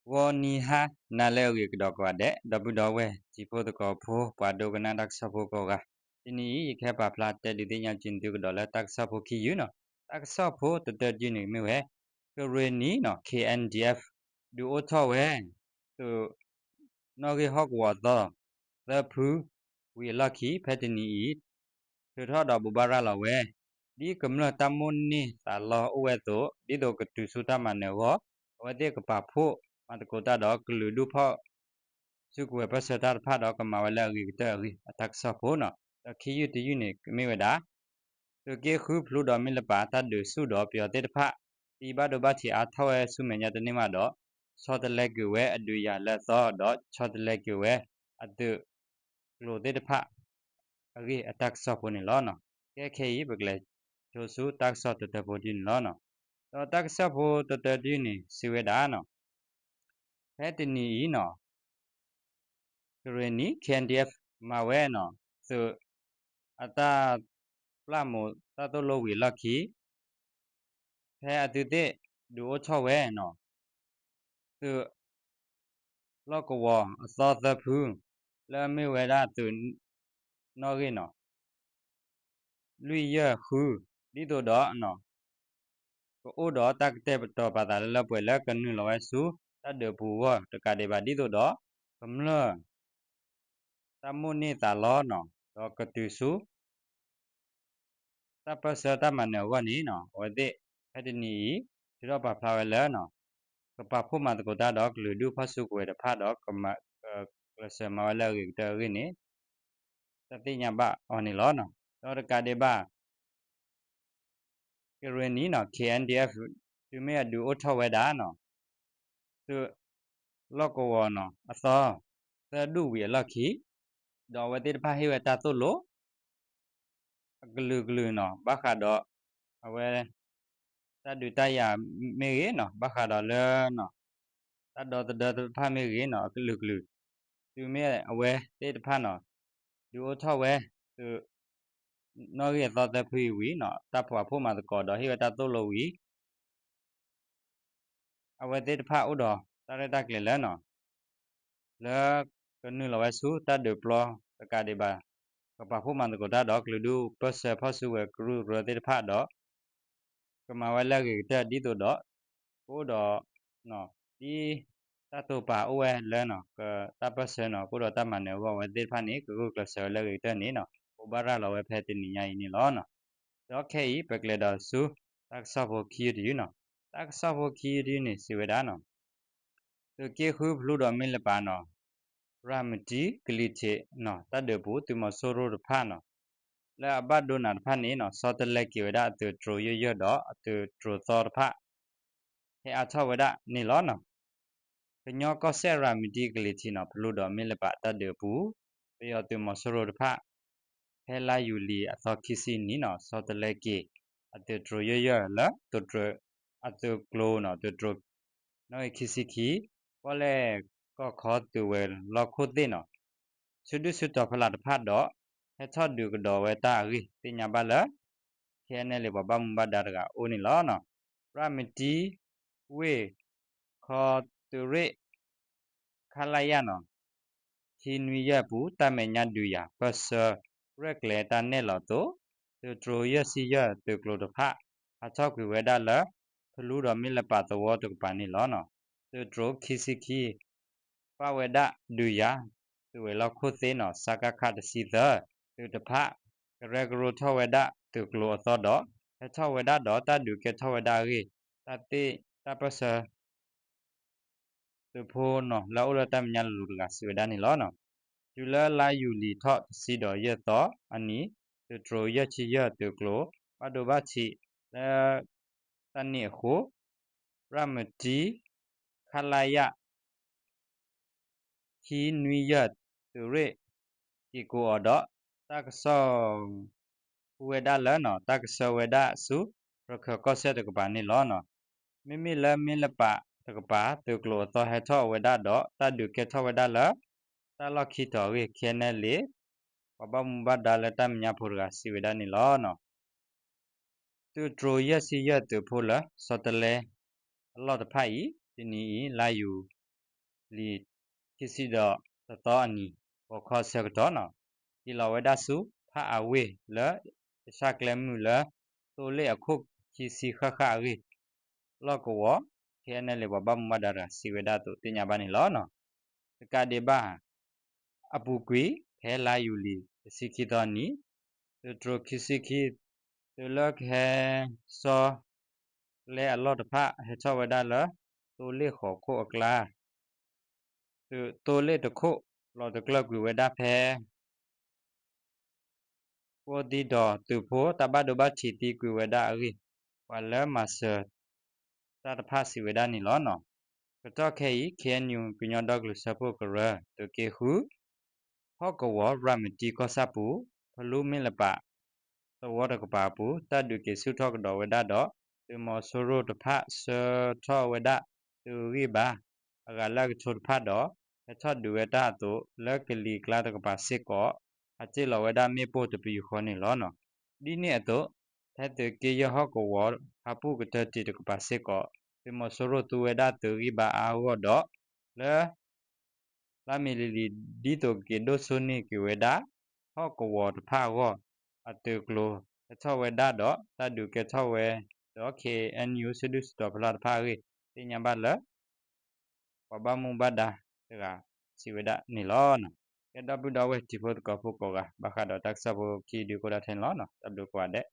ဂီၤနံၤဟါနၤလၢအဂ့ၤကဒီးကိးဂၤဒဲး ဒီပုၢ်ဒီဝဲၢ်တံၤဖိသကိးဖိ ပှၤဒိကနၣ်တၢ်ကစီၣ်ဖိကိးဂၤ, တနံၤအံၤ ယကဟဲပာ်ဖျါတဲဒုးသ့ၣ်ညါက့ၤသုကဒီးလၢတၢ်ကစီၣ်ဖိခံယုၢ်နီၤ. တၢ်ကစီၣ်ဖိတတၢတယုၢ်န့ၣ်မ့ၢ်ဝဲ ကရ့ၣ်နံၤနီၤ K N D F ဒုးအိၣ်ထီၣ်ဝဲ သုး နီၣ်ဂံၢ်ဟီၣ်ကဝီၤအသီ သၢဖု ဝံၤအလီၢ်ခံ ဖဲတနံၤအံၤ ထုးထီၣ်ဒီးဘိးဘၣ်ရၤလီၤဝဲ ဒ်ကမျၢၢ်တၢ်မိၣ်န့ၢ်သးလီအိၣ်ဝဲအသိး ဒ်သိးကတုၤဆူတၢ်မၤနၢၤအဂီၢ် အဝဲသ့ၣ်ကပာ်ဖှိၣ်မၤသကိးတၢ်ဒီးကလုာ်ဒူၣ်ဖီၣ်စုကဝဲၤပၢၢ်ဆၢတၢ်တဖၣ်ဒီး ကမၤဝဲလၢအဂ့ၤကတၢၢ်အဂ့ၢ် အတၢ်ကစီၣ်ဖိနီၤ. ဒီးခံယုၢ်တယုၢ်န့ၣ် ကမ့ၢ်ဝဲဒၣ် သုးက့ဃုဖလူဒီးမ့ၢ်လၢပာ်တၢ်ဒုးဆူၣ်ဒီးပယီၤသ့ၣ်တဖၣ် သံဘၣ်ဒိဘၣ်ထံးအါထီၣ်ဝဲဆူမဲာ်ညါတန့ၢ်မးဒီး ဆီတလဲက့ၤဝဲအဒုးယၤလၢအသီ ဒီးဆီတလဲက့ၤဝဲအသုးကျိၤသ့ၣ်တဖၣ်အဂ့ၢ်အတၢ်ကစီၣ်ဖိန့ၣ်လီၤ. ကဲခဲအံၤ ပကလဲၤဆိဆူတၢ်ကစီၣ်တတၢဖိတယုၢ်န့ၣ်လီၤ. ဒီးတၢ်ကစီၣ်ဖိတတၢတယုၢ်န့ၣ် စံးဝဲဒၣ်နီၤ ဖဲတနံၤအံၤနီၤ ကရ့ၣ်နံၤ K N D F မၤဝဲနီၤ သုးအတၢ်ပျၢ်မိၢ်တၢ်သိၣ်လိဝံၤအလီၢ်ခံ ဖဲအသုးသ့ၣ်ဒုးအိၣ်ထီၣ်ဝဲနီၤ သုးလီၢ်ကဝီၤအသီသၢဖု လၢအမ့ၢ်ဝဲဒၣ်သုး နီၣ်ဂံၢ်နီၤ လွံၢ်ယဲၢ်ဃု ဒ်သိးဒီး ကအိၣ်ဒီးတၢ်ကတဲာ်ကတီၤပာ်သးလၢလၢပှဲၤလၢကနုာ်လီၤဝဲဆူ တၢ်ဒုးပူၤအဂီၢ်တကးဒံးဘၣ် ဒ်သိးဒီး ကမျၢၢ် တၢ်မိၣ်န့ၢ်သးလီနီၤ ဒီးကတုၤဆူ တၢ်ပၢၢ်ဆၢတၢ်မၤနၢၤအဂီၢ်န့ၣ်နီၤ အဝဲသ့ၣ် ဖဲတနံၤအံၤ ထုးထီၣ်ပာ်ဖျါဝဲလၢ ကပာ်ဖှိၣ်မၤသကိးတၢ်ဒီးကလုာ်ဒူၣ်ဖီၣ်စုကဝဲၤတဖၣ်ဒီး ကမၤ ကကျဲးစၢးမၤဝဲလၢအဂ့ၤကတၢၢ်အဂ့ၢ်န့ၣ် တၢ်သ့ၣ်ညါဘၣ်အီၤန့ၣ်လီၤ. ဒီးတကးဒံးဘၣ် ကရ့ၣ်နံၤနီၤ K N D F တုၤမ့ၢ်အဒုးအိၣ်ထီၣ်ဝဲဒၣ်နီၤ သုးလီၢ်ကဝီၤနီၤ အသီ သၢဒူၣ်ဝံၤအလီၢ်ခံ ဒီးအဝဲသ့ၣ်တဖၣ်ဟ့ၣ်ဝဲတၢ်သိၣ်လိ အကလုာ်ကလုာ်နီၤ ဘၣ်ဃးဒီး အဝဲ တၢ်ဒုးတၢ်ယၤမ့ၢ်ဂ့ၤနီၤ ဘၣ်ဃးဒီးလၢ တၢ်ဒီသဒၢတဖၣ်မ့ၢ်ဂ့ၤနီၤ အကလုာ်ကလုာ် တုၤမ့ၢ်အဝဲသ့ၣ်တဖၣ်နီၤ ဒုးအိၣ်ထီၣ်ဝဲ သုး နီၣ်ဂံၢ်အသီသၢဖုအံၤဝံၤနီၤ တၢ်ပာ်ဖှိၣ်မၤသကိးဒီးဟ့ၣ်ဝဲတၢ်သိၣ်လိဝံၤ အဝဲသ့ၣ်တဖၣ်အိၣ်ဒီးတၢ်ရဲၣ်တၢ်ကျဲၤလၢနီၤ လၢကနုာ်လီၤဝဲဆူတၢ်ဒုးပျီတကးဒံးဘၣ် ကပာ်ဖှိၣ်မၤသကိးတၢ်ဒီးကလုာ်ဒူၣ်ပၢၢ်ဆၢဖီၣ်စုကဝဲၤကရူၢ်ကရၢသ့ၣ်တဖၣ်ဒီး ကမၤဝဲလၢအဂ့ၤကတၢၢ်ဒ်သိးဒီး ကအိၣ်ဒီး ဒ်တၢ်တိာ်ပာ်အိၣ်ဝဲလၢ တၢ်ပၢၢ်ဆၢနီၤ ကအိၣ်ဒီးတၢ်မၤနၢၤအဂီၢ် အဝဲသ့ၣ်တဖၣ်န့ၣ် ကဂုာ်ကျဲးစၢးဝဲလၢအဂ့ၤကတၢၢ်န့ၣ်နီၤ ဘိးဘၣ်ရၤလီၤဝဲဖဲတနံၤညါအံၤန့ၣ်လီၤ. ဒီးခဲအံၤ ပကလဲၤဒီးဆူ တၢ်ကစီၣ်ဖိခံယုၢ်တယုၢ်နီၤ တၢ်ကစီၣ်ဖိခံယုၢ်တယုၢ်န့ၣ် စံးဝဲဒၣ်နီၤ သုးက့ဃုဖလူဒီးမ့ၢ်လၢပာ်နီၤ ရၤမတံကလံၤထံးနီၤ တၢ်ဒုးပူၤ သုးမီၤစိရိၤတဖၣ်နီၤ လၢအဘၣ်ဒိနၤတဖၣ်န့ၣ်နီၤ ဆီတလဲက့ၤဝဲဒၣ်အသုးတြိၤယဲၢ်ယဲၢ်ဒီးအသုးတြိၤသီတဖၣ် ဟဲအါထီၣ်ဝဲဒၣ်န့ၣ်လီၤ. ကညီကီၢ်စဲၣ်ရၤမတံကလံၤထံးနီၤ ဖလူဒီးမ့ၢ်လၢပာ်တၢ်ဒုးအပူၤ ပယီၤသုးမီၤစိရိၤတဖၣ် ဖဲလါယူၤလံၤအသီခံဆံနံၤနီၤ ဆီတလဲက့ၤ အသုးတြိၤယဲၢ်ယဲၢ်လၢ သုးတြိၤ အသုးကျိၤနီၤ သုးတြိၤ နီၣ်ဂံၢ်ခံဆံခံ ပီၣ်လဲၣ်ကီၢ်ခီသုးဝဲၤလီၢ်ခိၣ်သ့ၣ်နီၤ ဆူဒုၣ်ဆူတီၤဖီလာ်တဖၣ်ဒီး ဟဲထီၣ်ဒုးကဒီးဝဲတၢ်အဂ့ၢ်သ့ၣ်ညါဘၣ်လၢ K N L A ပှၤဘၣ်မူဘၣ်ဒါတဂၤအအိၣ်န့ၣ်လီၤ. ရၤမတံ ဝ့ၢ် ခီသုးရ့ၣ် ခလရနီၤ ခံနွံယဲၢ်ပူၤ တၢ်မဲာ်ညါဒုးယၤ ပၢၢ်ဆၢ ရဲၣ်ကျဲၤတၢ်နဲၣ်လီၤအသိး သုးတြိၤယဲၢ်ဆံယဲၢ်သုးကျိၤတဖၣ် ဟးထီၣ်ကွံာ်ဝဲဒၣ်လၢ ဖလူဒီးမ့ၢ်လၢပာ်သဝီတကပၤန့ၣ်လီၤ. သုးတြိၤခံဆံခံ ပၣ်ဝဲဒၣ်ဒုးယၤ သုးဝဲၤလီၢ်ခိၣ်သ့ၣ်နီၤ စကခ တဆံသၢ သုးတဖၣ် ကရၢကရိထီၣ်ဝဲဒၣ်သုးကျိၤအသီဒီး ဟဲထီၣ်ဝဲဒၣ်ဒီးတၢ်ဒုးကဲထီၣ်ဝဲဒၣ်အဂ့ၢ် တၢ်သ့ၣ်တၢ်ပၢၢ်ဆၢ သုးဖိနီၤ လၢအအိၣ်လၢတၢ်မဲာ်ညါလိၤလိၤတဂၤစံးဝဲဒၣ်န့ၣ်လီၤ. တုၤလၢလါယူၤလံၤထီၣ်တဆံဒီးယဲၢ်သီအနံၤ သုးတြိၤယဲၢ်ဆံယဲၢ်သုးကျိၤ ဘၣ်ဒိဘၣ်ထံးလၢ တၢ်န့ၣ်အဃိ ရၤမတံ ခလရ ခံနွံယဲၢ်သုးရ့ၣ် က့ၤကိးအီၤဒီး တၢ်ကစီၣ် ဟူဝဲဒၣ်လၢနီၤ တၢ်ကဆှၢဝဲဒၣ်ဆူ ရခၢၣ်ကီၢ်စဲၣ်တကပၤန့ၣ်လီၤ. မ့မ့ၢ်လၢမ့ၢ်လၢပာ်တကပၤ သုးကျိၤအသီဟဲထီၣ်ဝဲဒၣ်ဒီး တၢ်ဒုးကဲထီၣ်ဝဲဒၣ်လၢ တၢ်လီၢ်ခံတီၤအဂ့ၢ် K N L A ပှၤဘၣ်မူဘၣ်ဒါလၢတၢ်မဲာ်ညါဖိတဂၤစံးဝဲဒၣ်န့ၣ်လီၤ. သုးတြိၤယဲၢ်ဆံယဲၢ်သုးဖိလၢ ဆီတလဲအလီၢ်တဖၣ်အံၤ တနံၤအံၤ လါယူၤ လံာ်ခံဆံဒီးတသီအနံၤ ဂီၤခီဆၢကတီၢ်န့ၣ် ဟ့ၣ်လီၤဝဲဒၣ်ဆူ ဖးအဝ့ၢ်လၢ ကဆၣ်ကျဲမုၢ်လၢ သိလ့ၣ်အခိၣ်ခံဆံဃၣ်ဃၣ်အဂ့ၢ် လီၢ်ကဝီၤ ခဲအံၤန့ၣ်လၢပှၤဘၣ်မူဘၣ်ဒါတဂၤစံးဝဲဒၣ်အသိးသ့ၣ်ညါဘၣ်န့ၣ်လီၤ. တကးဒံးဘၣ် အပူၤကွံာ် ဖဲလါယူၤလံၤတဆံခံသီနံၤ သုးတြိၤခံဆံခံ သုးလၢကဟဲစီၤ ကျဲအလီၢ်တဖၣ် ဟဲထီၣ်ဝဲဒၣ်လၢ သိလ့ၣ်ဃီၤခိၣ်အကျါ သုးသိလ့ၣ်တခိၣ် လီၤတကျၢၢ်ကွံာ်ဝဲဒၣ်ဖဲ ကိးသံဒီးသုးဖိတၢ်ဘၣ်ဒိဘၣ်ထံးသံကွံာ်ဝဲဒၣ်အဂ့ၢ် ပှၤလၢမၤစၢၤတၢ်တဖၣ်စံးဝဲဒၣ်န့ၣ်လီၤ. ကတီၢ်ခဲအံၤ ခ့ၣ်အဲၣ်ယူၣ် ကညီဒီကလုာ်စၢဖှိၣ်ကရၢ သုးက့ဃု ဟီၣ်ကဝီၤရၤမတံကီၢ်ဆၣ်ပူၤ ဖလူမ့ၢ်လပး သဝီတကပၤအပူၤ တၢ်ဒုးက့ၤဆူၣ်ထီၣ်ကဒီးဝဲဒၣ်ဒီး သုးမီၤစိရိၤတဖၣ်ဆှၢထီၣ်ဝဲဒၣ်သုးဂံၢ်ဘါ အဂၤလၢအကထိတဖၣ်ဒီး ဟဲထီၣ်ဒုးဝဲတၢ်အသိး လၢကလံၤကျါတကပၤစ့ၢ်ကီး ဟးတ့ၢ်လီၤဝဲဒၣ်မ့ၣ်ပိၢ်တပယူာ်ဃီန့ၣ်လီၤ. ဒ်န့ၣ်အသိး ဖဲသုးက့ယဲၢ်ဟီၣ်ကဝီၤဖၣ်ပူၣ်ကတၢၢ်တံၢ်တကပၤစ့ၢ်ကီး သုးမီၤစိရိၤသူဝဲဒၣ်သုးဂံၢ်ဘါအါအါဂီၢ်ဂီၢ်ဒီး လၢ လါမ့ၤလံၤလံၤ ဒ်သိးကက့ၤဒိၣ်စိန့ၢ်က့ၤဝဲဒၣ် ဟီၣ်ကဝီၤတဖၣ်အဂီၢ် အသုးကျိၤဟဲထီၣ်ဝဲဒၣ်ဒီး တၢ်ဒုးကဲထီၣ်ဝဲဒီး ခ့ၣ်အဲၣ်ယူၣ် စုဒုၣ်စုတီၤဖီလာ်တဖၣ်အဂ့ၢ် သ့ၣ်ညါဘၣ်လၢ ပှၤဘၣ်မူဘၣ်ဒါတဂၤစံးဝဲဒၣ်န့ၣ်လီၤ. ကဲဒီပုၢ်ဒီဝဲၢ်တံၤဖိသကိးဖိကိးဂၤ ဘၣ်ဃးဒီးတၢ်ကစီၣ်ဖိခံဒုကိးဒၣ်ထဲန့ၣ်လီၤ. တၢ်ဘျုးကိးဂၤဒဲး